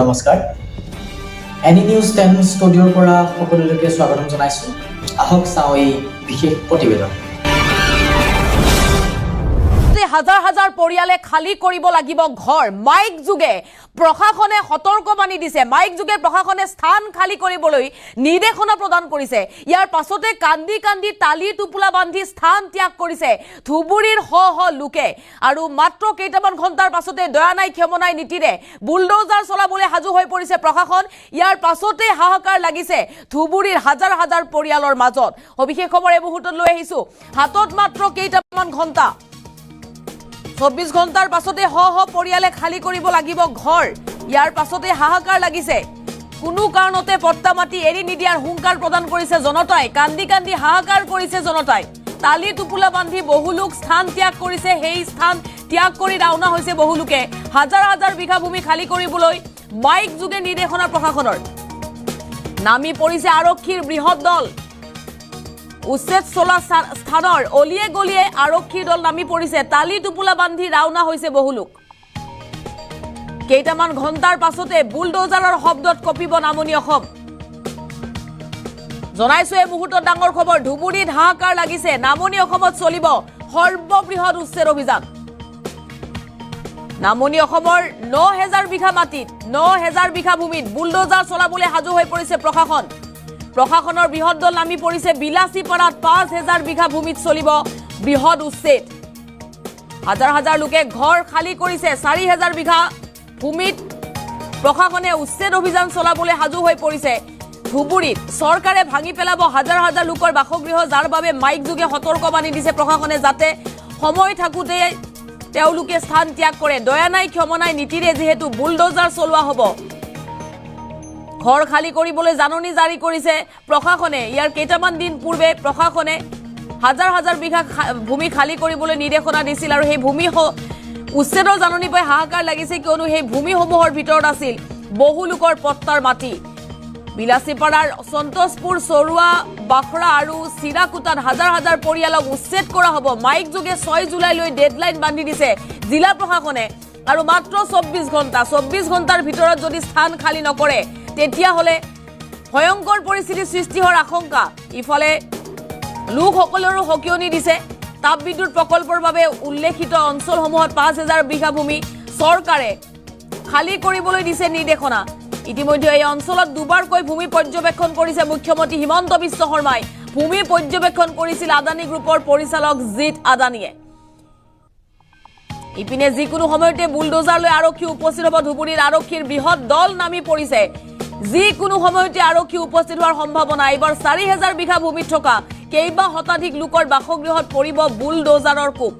নমস্কাৰ। Any news 10 ষ্টুডিঅ'ৰ পৰা সকলোলৈকে স্বাগতম জনাইছোঁ। আহক চাওঁ এই বিশেষ প্ৰতিবেদন। যে হাজাৰ হাজাৰ পৰিয়ালে খালী কৰিব লাগিব ঘৰ। মাইক যোগে প্ৰশাসনে সতৰ্কবাণী দিছে। মাইক যোগে প্ৰশাসনে স্থান খালী কৰিবলৈ নিৰ্দেশনা প্ৰদান কৰিছে। ইয়াৰ পাছতে কান্দি কান্দি টালি টোপোলা বান্ধি স্থান ত্যাগ কৰিছে ধুবুৰীৰ শ শ লোকে। আৰু মাত্ৰ কেইটামান ঘণ্টাৰ পাছতে দয়া নাই ক্ষমা নাই নীতিৰে বুলডোজাৰ চলাবলৈ সাজু হৈ পৰিছে প্ৰশাসন। ইয়াৰ পাছতে হাহাকাৰ লাগিছে ধুবুৰীৰ হাজাৰ হাজাৰ পৰিয়ালৰ মাজত। সবিশেষ খবৰ এই মুহূৰ্তত লৈ আহিছো। হাতত মাত্ৰ কেইটামান ঘণ্টা, 24 ঘণ্টাৰ পাছতে শ শ পৰিয়ালে খালী কৰিব লাগিব ঘৰ। ইয়াৰ পাছতে হাহাকাৰ লাগিছে। কোনো কাৰণতে পট্টা মাটি এৰি নিদিয়াৰ হুংকাৰ প্ৰদান কৰিছে জনতাই। কান্দি কান্দি হাহাকাৰ কৰিছে জনতাই। টালি টোপোলা বান্ধি বহু লোক স্থান ত্যাগ কৰিছে। সেই স্থান ত্যাগ কৰি ৰাওনা হৈছে বহু লোকে। হাজাৰ হাজাৰ বিঘা ভূমি খালী কৰিবলৈ মাইক যোগে নিৰ্দেশনা প্ৰশাসনৰ। নামি পৰিছে আৰক্ষীৰ বৃহৎ দল। উচ্ছেদ চলা স্থানৰ অলিয়ে গলিয়ে আৰক্ষীৰ দল নামি পৰিছে। টালি টোপোলা বান্ধি ৰাওনা হৈছে বহু লোক। কেইটামান ঘণ্টাৰ পাছতে বুলডোজাৰৰ শব্দত কঁপিব নামনি অসম। জনাইছো এই মুহূৰ্তত ডাঙৰ খবৰ। ধুবুৰীত হাহাকাৰ লাগিছে। নামনি অসমত চলিব সৰ্ববৃহৎ উচ্ছেদ অভিযান। নামনি অসমৰ 9000 বিঘা মাটিত, 9000 বিঘা ভূমিত বুলডোজাৰ চলাবলৈ সাজু হৈ পৰিছে প্ৰশাসন। প্ৰশাসনৰ বৃহৎ দল নামি পৰিছে। বিলাচীপাৰাত 5000 বিঘা ভূমিত চলিব বৃহৎ উচ্ছেদ। হাজাৰ হাজাৰ লোকে ঘৰ খালী কৰিছে। 4000 বিঘা ভূমিত প্ৰশাসনে উচ্ছেদ অভিযান চলাবলৈ সাজু হৈ পৰিছে। ধুবুৰীত চৰকাৰে ভাঙি পেলাব হাজাৰ হাজাৰ লোকৰ বাসগৃহ, যাৰ বাবে মাইক যোগে সতৰ্কবাণী দিছে প্ৰশাসনে, যাতে সময় থাকোঁতে তেওঁলোকে স্থান ত্যাগ কৰে। দয়া নাই ক্ষমা নাই নীতিৰে যিহেতু বুলডোজাৰ চলোৱা হ'ব, ঘৰ খালী কৰিবলৈ জাননী জাৰি কৰিছে প্ৰশাসনে। ইয়াৰ কেইটামান দিন পূৰ্বে প্ৰশাসনে হাজাৰ হাজাৰ বিঘা ভূমি খালী কৰিবলৈ নিৰ্দেশনা দিছিল আৰু সেই ভূমি উচ্ছেদৰ জাননী পাই হাহাকাৰ লাগিছে, কিয়নো সেই ভূমিসমূহৰ ভিতৰত আছিল বহু লোকৰ পট্টাৰ মাটি। বিলাচীপাৰাৰ সন্তোষপুৰ, চৰুৱা বাখৰা আৰু চিৰাকুটাত হাজাৰ হাজাৰ পৰিয়ালক উচ্ছেদ কৰা হ'ব। মাইক যোগে 6 জুলাইলৈ ডেডলাইন বান্ধি দিছে জিলা প্ৰশাসনে আৰু মাত্ৰ 24 ঘণ্টা। 24 ঘণ্টাৰ ভিতৰত যদি স্থান খালী নকৰে, তেতিয়াহ'লে ভয়ংকৰ পৰিস্থিতিৰ সৃষ্টি হোৱাৰ আশংকা। ইফালে লোকসকলৰো সকিয়নি দিছে। তাপ বিদ্যুৎ প্ৰকল্পৰ বাবে উল্লেখিত অঞ্চলসমূহত 5000 বিঘা ভূমি চৰকাৰে খালী কৰিবলৈ দিছে নিৰ্দেশনা। ইতিমধ্যে এই অঞ্চলত দুবাৰকৈ ভূমি পৰ্যবেক্ষণ কৰিছে মুখ্যমন্ত্ৰী হিমন্ত বিশ্ব শৰ্মাই। ভূমি পৰ্যবেক্ষণ কৰিছিল আদানী গ্ৰুপৰ পৰিচালক জিত আদানীয়ে। ইপিনে যিকোনো সময়তে বুলডোজাৰ লৈ আৰক্ষী উপস্থিত হ'ব ধুবুৰীত। আৰক্ষীৰ বৃহৎ দল নামি পৰিছে। যিকোনো সময়তে আৰক্ষী উপস্থিত হোৱাৰ সম্ভাৱনা। এইবাৰ 4000 বিঘা ভূমিত থকা কেইবা শতাধিক লোকৰ বাসগৃহত পৰিব বুলডোজাৰৰ কোপ।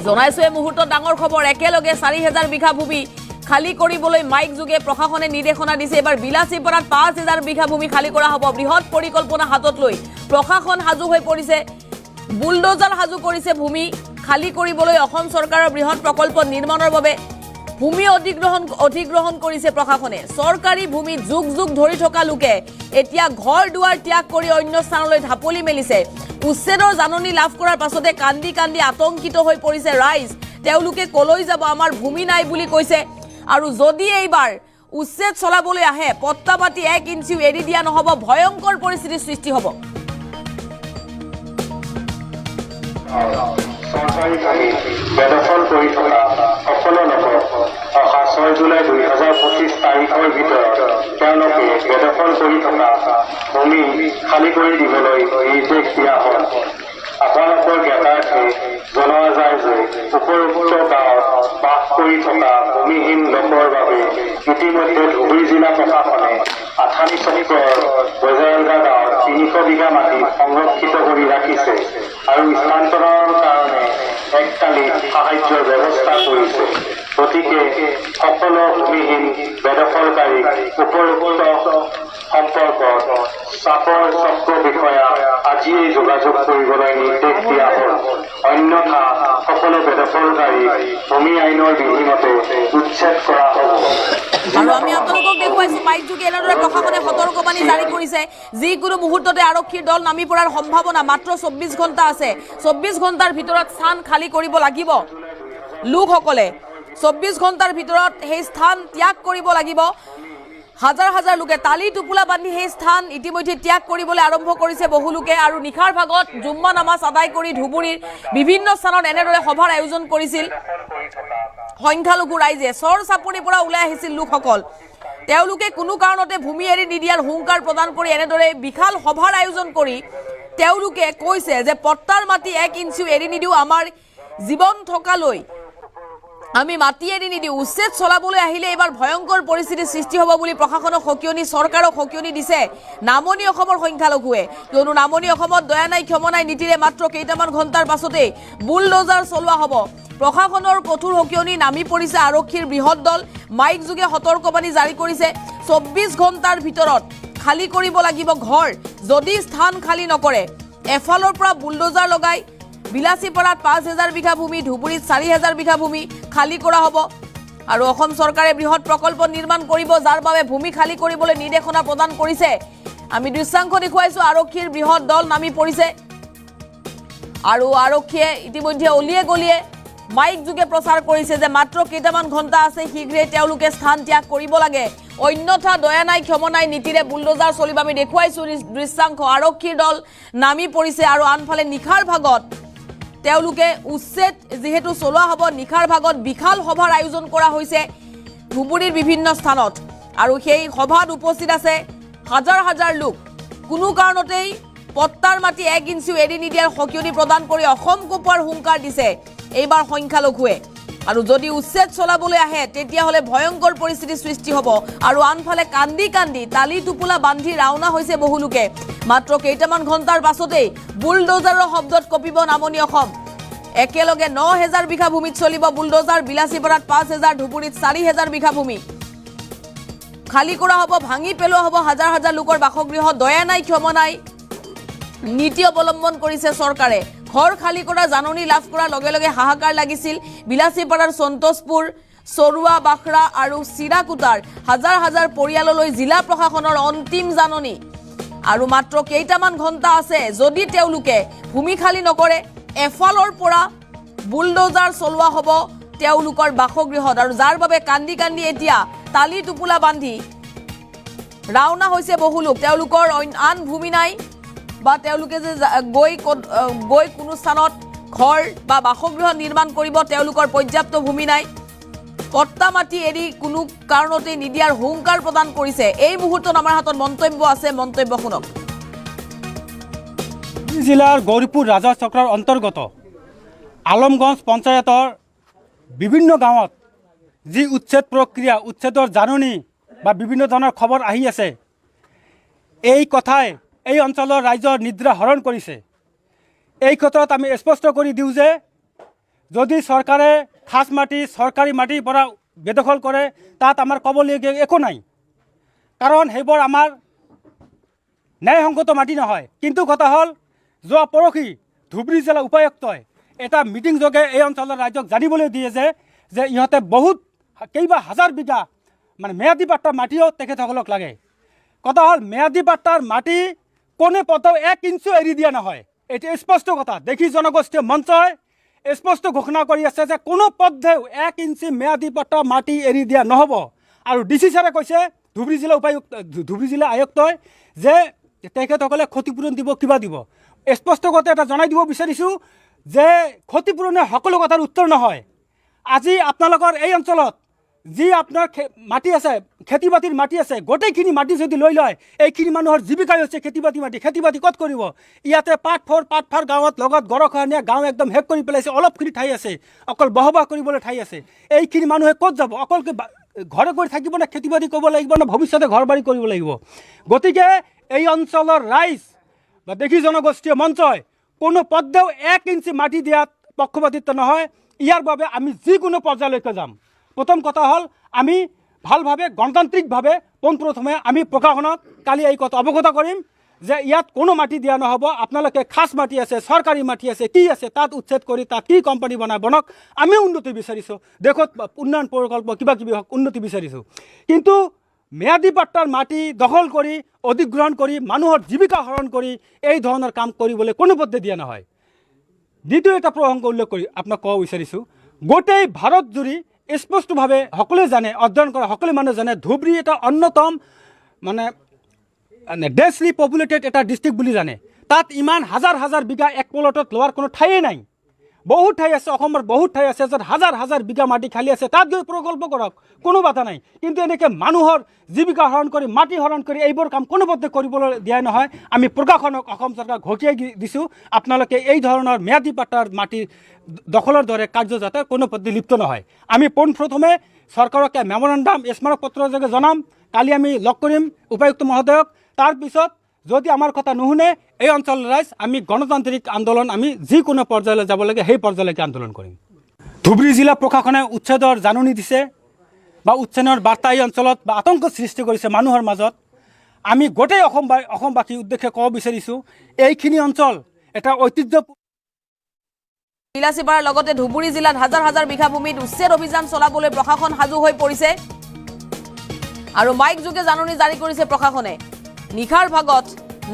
জনাইছো এই মুহূৰ্তত ডাঙৰ খবৰ। একেলগে 4000 বিঘা ভূমি খালী কৰিবলৈ মাইক যোগে প্ৰশাসনে নিৰ্দেশনা দিছে। এইবাৰ বিলাচীপাৰাত 5000 বিঘা ভূমি খালী কৰা হ'ব। বৃহৎ পৰিকল্পনা হাতত লৈ প্ৰশাসন সাজু হৈ পৰিছে। বুলডোজাৰ সাজু কৰিছে ভূমি খালী কৰিবলৈ। অসম চৰকাৰৰ বৃহৎ প্ৰকল্প নিৰ্মাণৰ বাবে ভূমি অধিগ্ৰহণ কৰিছে প্ৰশাসনে। চৰকাৰী ভূমিত যুগ যুগ ধৰি থকা লোকে এতিয়া ঘৰ দুৱাৰ ত্যাগ কৰি অন্য স্থানলৈ ঢাপলি মেলিছে। উচ্ছেদৰ জাননী লাভ কৰাৰ পাছতে কান্দি কান্দি আতংকিত হৈ পৰিছে ৰাইজ। তেওঁলোকে কলৈ যাব, আমাৰ ভূমি নাই বুলি কৈছে। আৰু যদি এইবাৰ উচ্ছেদ চলাবলৈ আহে, পট্টা মাটি এক ইঞ্চিও এৰি দিয়া নহ'ব, ভয়ংকৰ পৰিস্থিতিৰ সৃষ্টি হ'ব। চৰকাৰী ভূমি বেদখল কৰি থকা সকলো লোকক অহা 6 জুলাই 2025 তাৰিখৰ ভিতৰত তেওঁলোকে বেদখল কৰি থকা ভূমি খালী কৰি দিবলৈ নিৰ্দেশ দিয়া হ'ল। আপোনালোকৰ জ্ঞাতাৰ্থে জনোৱা যায় যে উপৰোক্ত গাঁৱত বাস কৰি থকা ভূমিহীন লোকৰ বাবে ইতিমধ্যে ধুবুৰী জিলা প্ৰশাসনে আঠানি চক্ৰৰ বজাৰগা গাঁৱত 300 বিঘা মাটি সংৰক্ষিত কৰি ৰাখিছে আৰু স্থানান্তৰৰ কাৰণে এককালীন সাহায্যৰ ব্যৱস্থা কৰিছে। গতিকে সকলো ভূমিহীন বেদখলকাৰীক উপৰোক্ত সম্পৰ্কত চাপৰ চক্ৰ বিষয়া আজিয়েই যোগাযোগ কৰিবলৈ নিৰ্দেশ দিয়া হ'ল। অন্যথা সকলো বেদখলকাৰীক ভূমি আইনৰ বিধিমতে উচ্ছেদ কৰা হ'ব। আৰু আমি আপোনালোকক দেখুৱাইছো, মাইক যোগে এনেদৰে প্ৰশাসনে সতৰ্কবাণী জাৰি কৰিছে। যিকোনো মুহূৰ্ততে আৰক্ষীৰ দল নামি পৰাৰ সম্ভাৱনা। মাত্ৰ 24 ঘণ্টা আছে। 24 ঘণ্টাৰ ভিতৰত স্থান খালী কৰিব লাগিব লোকসকলে। 24 ঘণ্টাৰ ভিতৰত সেই স্থান ত্যাগ কৰিব লাগিব। হাজাৰ হাজাৰ লোকে টালি টোপোলা বান্ধি সেই স্থান ইতিমধ্যে ত্যাগ কৰিবলৈ আৰম্ভ কৰিছে বহু লোকে। আৰু নিশাৰ ভাগত জুম্মা নামাজ আদায় কৰি ধুবুৰীৰ বিভিন্ন স্থানত এনেদৰে সভাৰ আয়োজন কৰিছিল সংখ্যালঘু ৰাইজে। চৰ চাপৰিৰ পৰা ওলাই আহিছিল লোকসকল। তেওঁলোকে কোনো কাৰণতে ভূমি এৰি নিদিয়াৰ হুংকাৰ প্ৰদান কৰি এনেদৰে বিশাল সভাৰ আয়োজন কৰি তেওঁলোকে কৈছে যে পট্টাৰ মাটি 1 ইঞ্চিও এৰি নিদিওঁ, আমাৰ জীৱন থকালৈ আমি মাটি এৰি নিদিওঁ। উচ্ছেদ চলাবলৈ আহিলে এইবাৰ ভয়ংকৰ পৰিস্থিতিৰ সৃষ্টি হ'ব বুলি প্ৰশাসনক সকিয়নি, চৰকাৰক সকিয়নি দিছে নামনি অসমৰ সংখ্যালঘুৱে। কিয়নো নামনি অসমত দয়া নাই ক্ষমা নাই নীতিৰে মাত্ৰ কেইটামান ঘণ্টাৰ পাছতেই বুলডজাৰ চলোৱা হ'ব। প্ৰশাসনৰ কঠোৰ সকিয়নি, নামি পৰিছে আৰক্ষীৰ বৃহৎ দল। মাইক যোগে সতৰ্কবাণী জাৰি কৰিছে, 24 ঘণ্টাৰ ভিতৰত খালী কৰিব লাগিব ঘৰ। যদি স্থান খালী নকৰে, এফালৰ পৰা বুলডজাৰ লগাই বিলাচীপাৰাত 5000 বিঘা ভূমি, ধুবুৰীত 4000 বিঘা ভূমি খালী কৰা হ'ব। আৰু অসম চৰকাৰে বৃহৎ প্ৰকল্প নিৰ্মাণ কৰিব, যাৰ বাবে ভূমি খালী কৰিবলৈ নিৰ্দেশনা প্ৰদান কৰিছে। আমি দৃশ্যাংশ দেখুৱাইছো, আৰক্ষীৰ বৃহৎ দল নামি পৰিছে আৰু আৰক্ষীয়ে ইতিমধ্যে অলিয়ে গলিয়ে মাইক যোগে প্ৰচাৰ কৰিছে যে মাত্ৰ কেইটামান ঘণ্টা আছে, শীঘ্ৰেই তেওঁলোকে স্থান ত্যাগ কৰিব লাগে, অন্যথা দয়া নাই ক্ষমা নাই নীতিৰে বুলডজাৰ চলিব। আমি দেখুৱাইছো দৃশ্যাংশ, আৰক্ষীৰ দল নামি পৰিছে। আৰু আনফালে নিশাৰ ভাগত তেওঁলোকে উচ্ছেদ যিহেতু চলোৱা হ'ব, নিশাৰ ভাগত বিশাল সভাৰ আয়োজন কৰা হৈছে ধুবুৰীৰ বিভিন্ন স্থানত আৰু সেই সভাত উপস্থিত আছে হাজাৰ হাজাৰ লোক। কোনো কাৰণতেই পট্টাৰ মাটি 1 ইঞ্চিও এৰি নিদিয়াৰ সকিয়নি প্ৰদান কৰি অসম কঁপোৱাৰ হুংকাৰ দিছে এইবাৰ সংখ্যালঘুৱে। আৰু যদি উচ্ছেদ চলাবলৈ আহে, তেতিয়াহ'লে ভয়ংকৰ পৰিস্থিতিৰ সৃষ্টি হ'ব। আৰু আনফালে কান্দি কান্দি টালি টোপোলা বান্ধি ৰাওনা হৈছে বহু লোকে। মাত্ৰ কেইটামান ঘণ্টাৰ পাছতেই বুলডজাৰৰ শব্দত কঁপিব নামনি অসম। একেলগে 9000 বিঘা ভূমিত চলিব বুলডজাৰ। বিলাচীপাৰাত 5000, ধুবুৰীত 4000 বিঘা ভূমি খালী কৰা হ'ব, ভাঙি পেলোৱা হ'ব হাজাৰ হাজাৰ লোকৰ বাসগৃহ। দয়া নাই ক্ষমা নাই নীতি অৱলম্বন কৰিছে চৰকাৰে। ঘৰ খালী কৰা জাননী লাভ কৰাৰ লগে লগে হাহাকাৰ লাগিছিল বিলাচীপাৰাৰ সন্তোষপুৰ, চৰুৱা বাখৰা আৰু চিৰাকুটাৰ হাজাৰ হাজাৰ পৰিয়াললৈ। জিলা প্ৰশাসনৰ অন্তিম জাননী আৰু মাত্ৰ কেইটামান ঘণ্টা আছে। যদি তেওঁলোকে ভূমি খালী নকৰে, এফালৰ পৰা বুলডজাৰ চলোৱা হ'ব তেওঁলোকৰ বাসগৃহত। আৰু যাৰ বাবে কান্দি কান্দি এতিয়া টালি টোপোলা বান্ধি ৰাওনা হৈছে বহু লোক। তেওঁলোকৰ আন ভূমি নাই বা তেওঁলোকে যে গৈ গৈ কোনো স্থানত ঘৰ বা বাসগৃহ নিৰ্মাণ কৰিব, তেওঁলোকৰ পৰ্যাপ্ত ভূমি নাই। পট্টা মাটি এৰি কোনো কাৰণতে নিদিয়াৰ হুংকাৰ প্ৰদান কৰিছে। এই মুহূৰ্তত আমাৰ হাতত মন্তব্য আছে, মন্তব্য শুনক। জিলাৰ গৌৰীপুৰ ৰাজহ চক্ৰৰ অন্তৰ্গত আলমগঞ্জ পঞ্চায়তৰ বিভিন্ন গাঁৱত যি উচ্ছেদ প্ৰক্ৰিয়া, উচ্ছেদৰ জাননী বা বিভিন্ন ধৰণৰ খবৰ আহি আছে, এই কথাই এই অঞ্চলৰ ৰাইজৰ নিদ্ৰা হৰণ কৰিছে। এই ক্ষেত্ৰত আমি স্পষ্ট কৰি দিওঁ যে যদি চৰকাৰে খাচ মাটি, চৰকাৰী মাটিৰ পৰা বেদখল কৰে, তাত আমাৰ ক'বলগীয়া একো নাই, কাৰণ সেইবোৰ আমাৰ ন্যায়সংগত মাটি নহয়। কিন্তু কথা হ'ল, যোৱা পৰহি ধুবুৰী জিলা উপায়ুক্তই এটা মিটিং যোগে এই অঞ্চলৰ ৰাইজক জানিবলৈ দিয়ে যে ইহঁতে বহুত কেইবা হাজাৰ বিঘা মানে ম্যাদী পাট্টাৰ মাটিও তেখেতসকলক লাগে। কথা হ'ল, ম্যাদী পাট্টাৰ মাটি কোনে পতাও 1 ইঞ্চিও এৰি দিয়া নহয়। এইটো স্পষ্ট কথা। দেশী জনগোষ্ঠীয় মঞ্চই স্পষ্ট ঘোষণা কৰি আছে যে কোনো পধ্যেও 1 ইঞ্চি ম্যাদী পাট্টা মাটি এৰি দিয়া নহ'ব। আৰু ডি চি ছাৰে কৈছে, ধুবুৰী জিলা উপায়ুক্ত, ধুবুৰী জিলা আয়ুক্তই যে তেখেতসকলে ক্ষতিপূৰণ দিব, কিবা দিব। স্পষ্ট কথা এটা জনাই দিব বিচাৰিছোঁ যে ক্ষতিপূৰণে সকলো কথাৰ উত্তৰ নহয়। আজি আপোনালোকৰ এই অঞ্চলত যি আপোনাৰ মাটি আছে, খেতি বাতিৰ মাটি আছে, গোটেইখিনি মাটি যদি লৈ লয়, এইখিনি মানুহৰ জীৱিকাই হৈছে খেতি বাতি মাটি। খেতি বাতি ক'ত কৰিব? ইয়াতে পাটফৰ গাঁৱত লগত গৰখহনীয়া গাঁও একদম শেষ কৰি পেলাইছে। অলপখিনি ঠাই আছে, অকল বসবাস কৰিবলৈ ঠাই আছে। এইখিনি মানুহে ক'ত যাব? অকল কি ঘৰে কৰি থাকিব নে খেতি বাতি কৰিব লাগিব নে ভৱিষ্যতে ঘৰ বাৰী কৰিব লাগিব? গতিকে এই অঞ্চলৰ ৰাইজ বা দেশী জনগোষ্ঠীয় মঞ্চই কোনো পধ্যেও 1 ইঞ্চি মাটি দিয়াত পক্ষপাতিত্ব নহয়। ইয়াৰ বাবে আমি যিকোনো পৰ্যায়লৈকে যাম। প্ৰথম কথা হ'ল, আমি ভালভাৱে গণতান্ত্ৰিকভাৱে পোনপ্ৰথমে আমি প্ৰশাসনক কালি এই কথা অৱগত কৰিম যে ইয়াত কোনো মাটি দিয়া নহ'ব। আপোনালোকে খাচ মাটি আছে, চৰকাৰী মাটি আছে, কি আছে, তাত উচ্ছেদ কৰি তাত কি কোম্পানী বনাই বনাওক। আমিও উন্নতি বিচাৰিছোঁ, দেশত উন্নয়ন প্ৰকল্প কিবা কিবি হওক, উন্নতি বিচাৰিছোঁ। কিন্তু ম্যাদী পাট্টাৰ মাটি দখল কৰি, অধিগ্ৰহণ কৰি, মানুহৰ জীৱিকা হৰণ কৰি এই ধৰণৰ কাম কৰিবলৈ কোনো পধ্যে দিয়া নহয়। দ্বিতীয় এটা প্ৰসংগ উল্লেখ কৰি আপোনাক ক'ব বিচাৰিছোঁ, গোটেই ভাৰত জুৰি স্পষ্টভাৱে সকলোৱে জানে, অধ্যয়ন কৰা সকলো মানুহে জানে, ধুবুৰী এটা অন্যতম মানে ডেন্সলি পপুলেটেড এটা ডিষ্ট্ৰিক্ট বুলি জানে। তাত ইমান হাজাৰ হাজাৰ বিঘা এক প্লটত লোৱাৰ কোনো ঠাইয়ে নাই। বহুত ঠাই আছে, অসমৰ বহুত ঠাই আছে য'ত হাজাৰ হাজাৰ বিঘা মাটি খালী আছে, তাত গৈ প্ৰকল্প কৰক, কোনো বাধা নাই। কিন্তু এনেকৈ মানুহৰ জীৱিকা হৰণ কৰি, মাটি হৰণ কৰি এইবোৰ কাম কোনোপধ্যে কৰিবলৈ দিয়া নহয়। আমি প্ৰশাসনক, অসম চৰকাৰক ঘকিয়াই দিছোঁ, আপোনালোকে এই ধৰণৰ ম্যাদী পাট্টাৰ মাটি দখলৰ দৰে কাৰ্য যাতে কোনোপধ্যে লিপ্ত নহয়। আমি পোনপ্ৰথমে চৰকাৰক মেমৰেণ্ডাম, স্মাৰকপত্ৰৰ যোগে জনাম। কালি আমি লগ কৰিম উপায়ুক্ত মহোদয়ক। তাৰপিছত যদি আমাৰ কথা নুশুনে এই অঞ্চলৰ ৰাইজ, আমি গণতান্ত্ৰিক আন্দোলন, আমি যিকোনো পৰ্যায়লৈ যাব লাগে সেই পৰ্যায়লৈকে আন্দোলন কৰিম। ধুবুৰী জিলা প্ৰশাসনে উচ্ছেদৰ জাননী দিছে বা উচ্ছেদৰ বাৰ্তা এই অঞ্চলত বা আতংক সৃষ্টি কৰিছে মানুহৰ মাজত। আমি গোটেই অসমবাসীৰ উদ্দেশ্যে ক'ব বিচাৰিছোঁ, এইখিনি অঞ্চল এটা ঐতিহ্য। বিলাসীপাৰাৰ লগতে ধুবুৰী জিলাত হাজাৰ হাজাৰ বিঘা ভূমিত উচ্ছেদ অভিযান চলাবলৈ প্ৰশাসন সাজু হৈ পৰিছে আৰু মাইক যোগে জাননী জাৰি কৰিছে প্ৰশাসনে। নিশাৰ ভাগত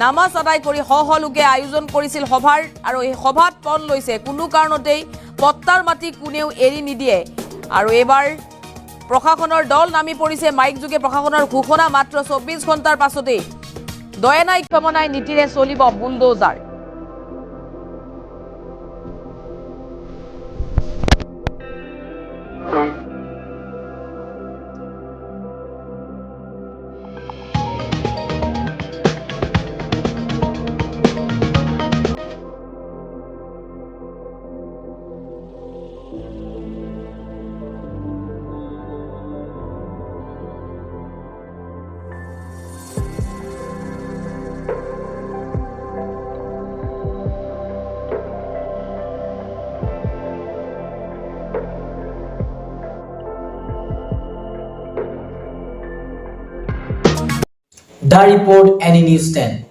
নামাজ আদায় কৰি শ শ লোকে আয়োজন কৰিছিল সভাৰ আৰু এই সভাত পণ লৈছে কোনো কাৰণতেই পট্টাৰ মাটি কোনেও এৰি নিদিয়ে। আৰু এইবাৰ প্ৰশাসনৰ দল নামি পৰিছে। মাইক যোগে প্ৰশাসনৰ ঘোষণা মাত্ৰ 24 ঘণ্টাৰ পাছতেই দয়া নাই ক্ষমা নাই নীতিৰে চলিব bulldozer. The report, Any News 10.